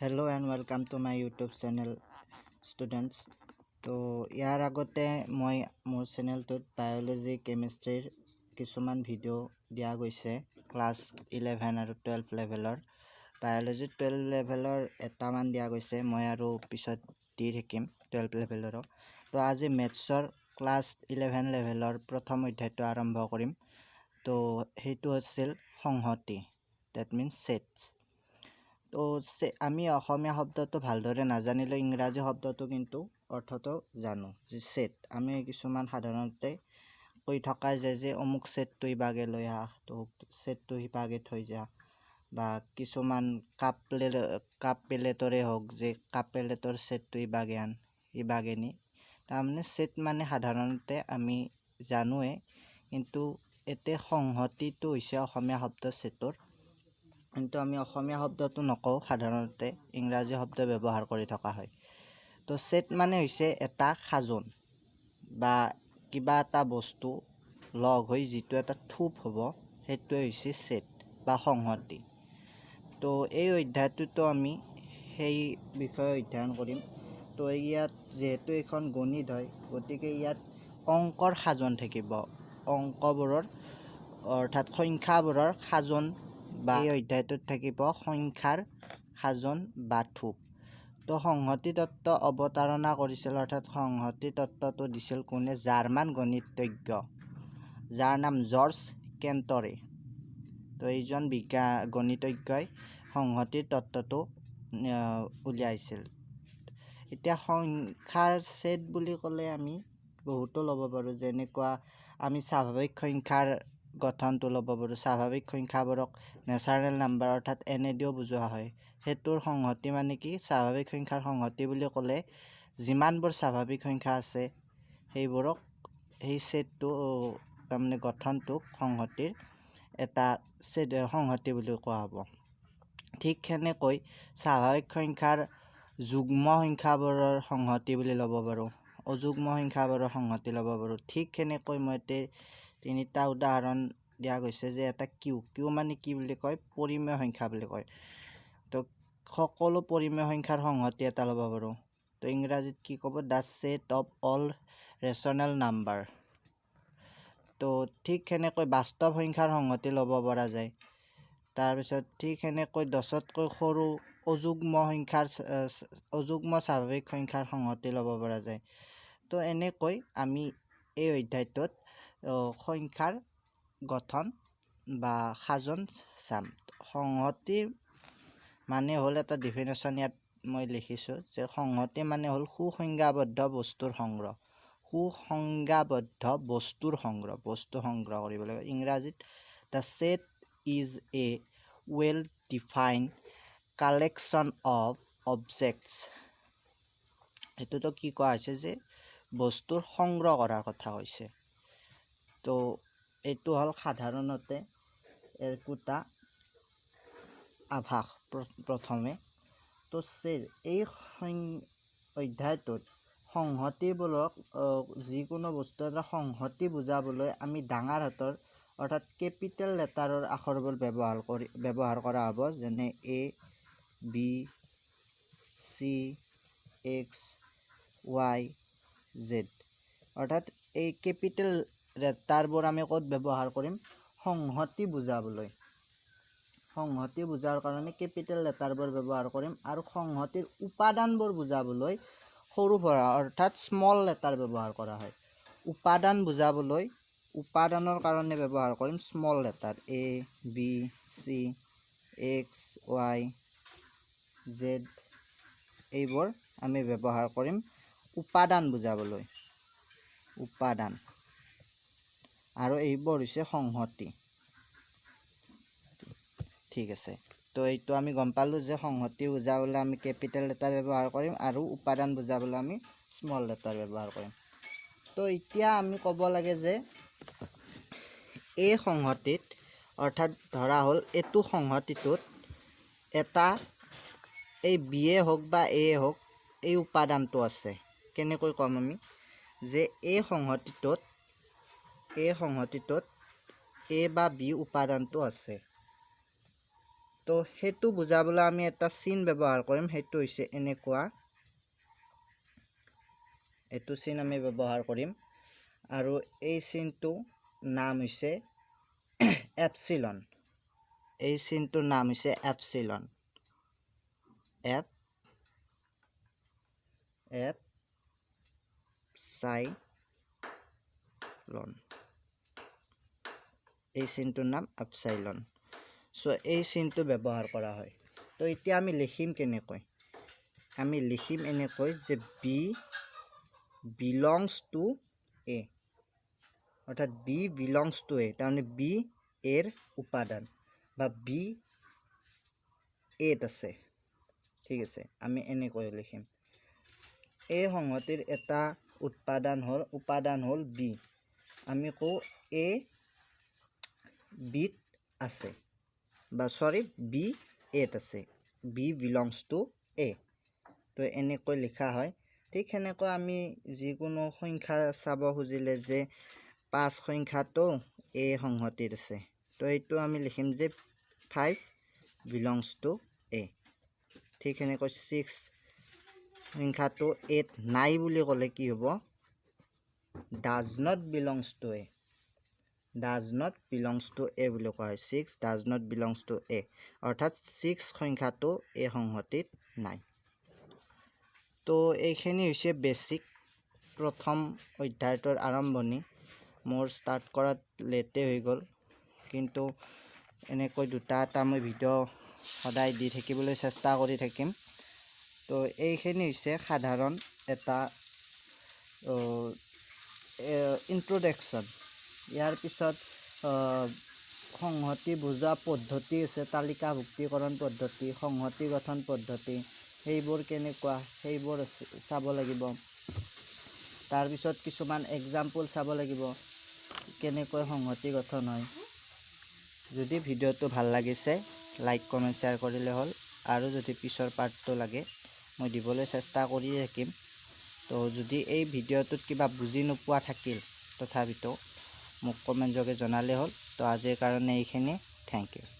Hello and welcome to my YouTube channel, students. তো ইয়াৰ আগতে মই মোৰ চেনেলটোত বায়'লজি, কেমিষ্ট্ৰিৰ কিছুমান ভিডিঅ' দিয়া গৈছে। ক্লাছ 11 আৰু 12 লেভেলৰ, বায়'লজি 12 লেভেলৰ এটামান দিয়া গৈছে। মই আৰু পিছত দি থাকিম 12 লেভেলৰো। তো আজি মেথছৰ ক্লাছ 11 লেভেলৰ প্ৰথম অধ্যায়টো আৰম্ভ কৰিম। তো সেইটো আছিল সংহতি, that means sets. তো আমি অসমীয়া শব্দটো ভালদৰে নাজানিলেও ইংৰাজী শব্দটো কিন্তু অৰ্থটো জানো যে ছেট। আমি কিছুমান সাধাৰণতে কৈ থকা যায় যে অমুক ছেটটো ইভাগে লৈ আহ, তো ছেটটো সিভাগে থৈ যা, বা কিছুমান কাপ প্লেটৰে হওক যে কাপ প্লেটৰ ছেটটো ইভাগে আন, ইভাগে নি। তাৰমানে ছেট মানে সাধাৰণতে আমি জানোৱেই, কিন্তু এতিয়া সংহতিটো হৈছে অসমীয়া শব্দ ছেটৰ, কিন্তু আমি অসমীয়া শব্দটো নকওঁ, সাধাৰণতে ইংৰাজী শব্দ ব্যৱহাৰ কৰি থকা হয়। তো ছেট মানে হৈছে এটা সাজোন বা কিবা এটা বস্তু লগ হৈ যিটো এটা থোপ হ'ব, সেইটোৱে হৈছে ছেট বা সংহতি। তো এই অধ্যায়টোতো আমি সেই বিষয়ে অধ্যয়ন কৰিম। তো ইয়াত যিহেতু এইখন গণিত হয়, গতিকে ইয়াত অংকৰ সাজোন থাকিব, অংকবোৰৰ অৰ্থাৎ সংখ্যাবোৰৰ সাজোন, বা এই অধ্যায়টোত থাকিব সংখ্যাৰ সাজোন বা থোপ। তো সংহতি তত্ত্ব অৱতাৰণা কৰিছিল, অৰ্থাৎ সংহতি তত্ত্বটো দিছিল কোনে? জাৰ্মান গণিতজ্ঞ যাৰ নাম জৰ্জ কেণ্টৰে। তো এইজন গণিতজ্ঞই সংহতিৰ তত্ত্বটো উলিয়াইছিল। এতিয়া সংখ্যাৰ ছেট বুলি ক'লে আমি বহুতো ল'ব পাৰোঁ, যেনেকুৱা আমি স্বাভাৱিক সংখ্যাৰ গঠনটো ল'ব পাৰোঁ। স্বাভাৱিক সংখ্যাবোৰক নেচাৰেল নাম্বাৰ অৰ্থাৎ এন এ দিও বুজোৱা হয়। সেইটোৰ সংহতি মানে কি? স্বাভাৱিক সংখ্যাৰ সংহতি বুলি ক'লে যিমানবোৰ স্বাভাৱিক সংখ্যা আছে সেইবোৰক, সেই ছেটটো, তাৰমানে গঠনটোক সংহতিৰ এটা ছেট, সংহতি বুলি কোৱা হ'ব। ঠিক সেনেকৈ স্বাভাৱিক সংখ্যাৰ যুগ্ম সংখ্যাবোৰৰ সংহতি বুলি ল'ব পাৰোঁ, অযুগ্ম সংখ্যাবোৰৰ সংহতি ল'ব পাৰোঁ। ঠিক সেনেকৈ মই এতিয়া তিনিটা উদাহৰণ দিয়া গৈছে যে এটা কিউ, কিউ মানে কি বুলি কয়? পৰিমেয় সংখ্যা বুলি কয়। তো সকলো পৰিমেয় সংখ্যাৰ সংহতি এটা ল'ব পাৰোঁ। তো ইংৰাজীত কি ক'ব? The set of all rational number. তো ঠিক সেনেকৈ বাস্তৱ সংখ্যাৰ সংহতি ল'ব পৰা যায়। তাৰপিছত ঠিক সেনেকৈ 10তকৈ সৰু অযুগ্ম সংখ্যাৰ, অযুগ্ম স্বাভাৱিক সংখ্যাৰ সংহতি ল'ব পৰা যায়। তো এনেকৈ আমি এই অধ্যায়টোত সংখ্যাৰ গঠন বা সাজোন চাম। সংহতি মানে হ'ল এটা ডিফিনেশ্যন ইয়াত মই লিখিছোঁ যে সংহতি মানে হ'ল সুসংজ্ঞাবদ্ধ বস্তুৰ সংগ্ৰহ। সুসংজ্ঞাবদ্ধ বস্তুৰ সংগ্ৰহ, বস্তু সংগ্ৰহ কৰিব লাগিব। ইংৰাজীত the set is a well defined collection of objects. সেইটোতো কি কোৱা হৈছে যে বস্তুৰ সংগ্ৰহ কৰাৰ কথা কৈছে। তো এইটো হ'ল সাধাৰণতে একোটা আভাস প্ৰথমে। তো এই অধ্যায়টোত সংহতিবোৰক, যিকোনো বস্তু এটা সংহতি বুজাবলৈ আমি ডাঙৰ হাতৰ অৰ্থাৎ কেপিটেল লেটাৰৰ আখৰবোৰ ব্যৱহাৰ কৰা হ'ব, যেনে A, B, C, X, Y, Z. অৰ্থাৎ এই কেপিটেল লেটাৰবোৰ আমি ক'ত ব্যৱহাৰ কৰিম? সংহতি বুজাবলৈ। সংহতি বুজাৰ কাৰণে কেপিটেল লেটাৰবোৰ ব্যৱহাৰ কৰিম আৰু সংহতিৰ উপাদানবোৰ বুজাবলৈ সৰু ফৰা অৰ্থাৎ স্মল লেটাৰ ব্যৱহাৰ কৰা হয়। উপাদান বুজাবলৈ, উপাদানৰ কাৰণে ব্যৱহাৰ কৰিম small letter A, B, C, X, Y, Z, এইবোৰ আমি ব্যৱহাৰ কৰিম উপাদান বুজাবলৈ, উপাদান। আৰু এইবোৰ হৈছে সংহতি। ঠিক আছে, তো এইটো আমি গম পালোঁ যে সংহতি বুজাবলৈ আমি কেপিটেল লেটাৰ ব্যৱহাৰ কৰিম আৰু উপাদান বুজাবলৈ আমি স্মল লেটাৰ ব্যৱহাৰ কৰিম। তো এতিয়া আমি ক'ব লাগে যে এই সংহতিত, অৰ্থাৎ ধৰা হ'ল এইটো সংহতিটোত এটা এই বি এ হওক বা এ হওক এই উপাদানটো আছে। কেনেকৈ ক'ম আমি যে এই সংহতিটোত এ বা বি উপাদানটো আছে? তো সেইটো বুজাবলৈ আমি এটা চিন ব্যৱহাৰ কৰিম। সেইটো হৈছে এনেকুৱা, এইটো চিন আমি ব্যৱহাৰ কৰিম আৰু এই চিনটো নাম হৈছে এপচিলন। এই চিনটোৰ নাম হৈছে এপচিলন, এপ এপ চাইলন। এই চিনটোৰ নাম এপচাইলন। চ' এই চিনটো ব্যৱহাৰ কৰা হয়। তো এতিয়া আমি লিখিম কেনেকৈ? আমি লিখিম এনেকৈ যে বি বিলংছ টু এ, অৰ্থাৎ বি বিলংছ টু এ, তাৰমানে বি এৰ উপাদান বা বি এত আছে। ঠিক আছে, আমি এনেকৈ লিখিম। এ সংহতিৰ এটা উপাদান হ'ল বি। আমি কওঁ এ বিত আছে বা চৰি, বি এত আছে, বি বিলংছ টু এ। তো এনেকৈ লিখা হয়। ঠিক সেনেকৈ আমি যিকোনো সংখ্যা চাব খুজিলে যে 5 সংখ্যাটো এ সংহতিত আছে, তো এইটো আমি লিখিম যে 5 বিলংছ টু এ। ঠিক সেনেকৈ 6 সংখ্যাটো এত নাই বুলি ক'লে কি হ'ব? Does not belongs to A, does not belongs to A বুলি কোৱা হয়। 6 does not belongs to A, অৰ্থাৎ 6 সংখ্যাটো এ সংহতিত নাই। তো এইখিনি হৈছে বেছিক প্ৰথম অধ্যায়টোৰ আৰম্ভণি। মোৰ ষ্টাৰ্ট কৰাত লেটেই হৈ গ'ল, কিন্তু এনেকৈ দুটা এটা মই ভিডিঅ' সদায় দি থাকিবলৈ চেষ্টা কৰি থাকিম। তো এইখিনি হৈছে সাধাৰণ এটা ইণ্ট্ৰডাকশ্যন। ইয়াৰ পিছত সংহতি বুজোৱা পদ্ধতি আছে, তালিকাভুক্তিকৰণ পদ্ধতি, সংহতি গঠন পদ্ধতি, সেইবোৰ কেনেকুৱা সেইবোৰ চাব লাগিব। তাৰপিছত কিছুমান এক্সাম্পল চাব লাগিব, কেনেকৈ সংহতি গঠন হয়। যদি ভিডিঅ'টো ভাল লাগিছে, লাইক, কমেণ্ট, শ্বেয়াৰ কৰিলে হ'ল। আৰু যদি পিছৰ পাৰ্টটো লাগে, মই দিবলৈ চেষ্টা কৰিয়ে থাকিম। তো যদি এই ভিডিঅ'টোত কিবা বুজি নোপোৱা থাকিল, তথাপিতো মোক কমেণ্ট যোগে জনালেই হ'ল। তো আজিৰ কাৰণে এইখিনি। Thank U.